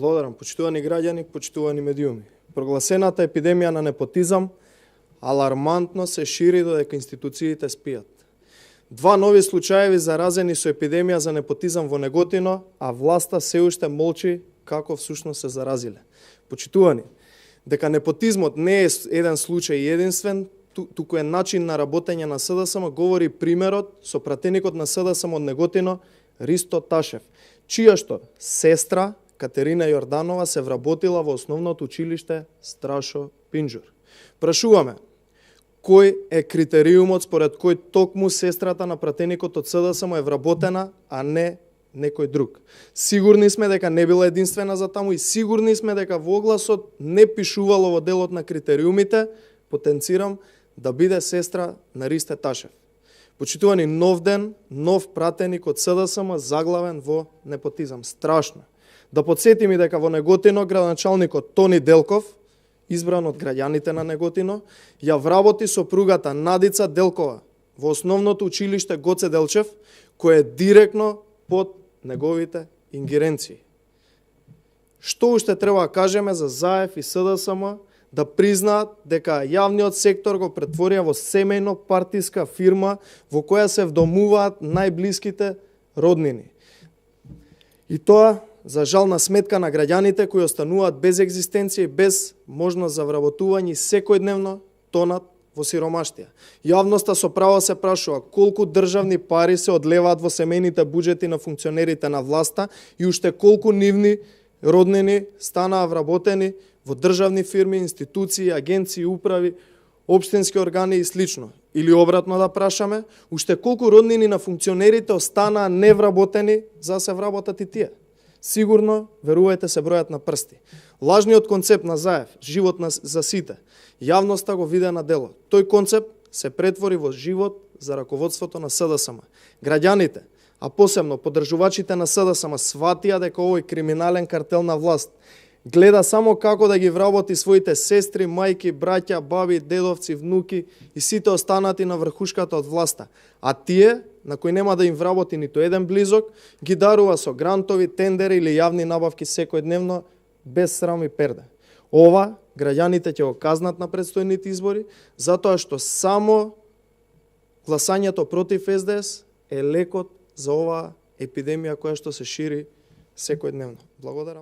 Благодарам, почитувани граѓани, почитувани медиуми. Прогласената епидемија на непотизам алармантно се шири додека институциите спијат. Два нови случаеви заразени со епидемија за непотизам во Неготино, а власта се уште молчи како всушност се заразиле. Почитувани, дека непотизмот не е еден случај единствен, туку е начин на работење на СДСМ, говори примерот со пратеникот на СДСМ од Неготино Ристо Ташев, чија што сестра Катерина Јорданова се вработила во основното училиште Страшо Пинџур. Прашуваме, кој е критериумот според кој токму сестрата на пратеникот од СДСМ е вработена, а не некој друг? Сигурни сме дека не била единствена за таму и сигурни сме дека во огласот не пишувало во делот на критериумите, потенцирам да биде сестра на Ристе Ташев. Почитувани, нов ден, нов пратеник од СДСМ заглавен во непотизам. Страшно. Да подсетим и дека во Неготино градоначалникот Тони Делков, избран од граѓаните на Неготино, ја вработи сопругата Надица Делкова во основното училиште Гоце Делчев, кој е директно под неговите ингеренции. Што уште треба да кажеме за ЗАЕФ и СДСМ да признаат дека јавниот сектор го претворија во семејно партиска фирма во која се вдомуваат најблиските роднини. И тоа за жал на сметка на граѓаните кои остануваат без екзистенција и без можност за вработување и секојдневно тонат во сиромаштија. Јавноста со право се прашува колку државни пари се одлеваат во семејните буџети на функционерите на власта и уште колку нивни роднини станаа вработени во државни фирми, институции, агенции, управи, општински органи и слично. Или обратно да прашаме, уште колку роднини на функционерите останаа невработени за да се вработат и тие. Сигурно, верувајте, се бројат на прсти. Лажниот концепт на ЗАЕФ, живот за сите, јавноста го виде на дело. Тој концепт се претвори во живот за раководството на СДСМ. Граѓаните, а посебно поддржувачите на СДСМ, сватија дека овој криминален картел на власт гледа само како да ги вработи своите сестри, мајки, браќа, баби, дедовци, внуки и сите останати на врхушката од власта. А тие, на кои нема да им вработи ниту еден близок, ги дарува со грантови, тендери или јавни набавки секојдневно без срам и перде. Ова граѓаните ќе го казнат на предстојните избори, затоа што само гласањето против СДС е лекот за оваа епидемија која што се шири секојдневно. Благодарам.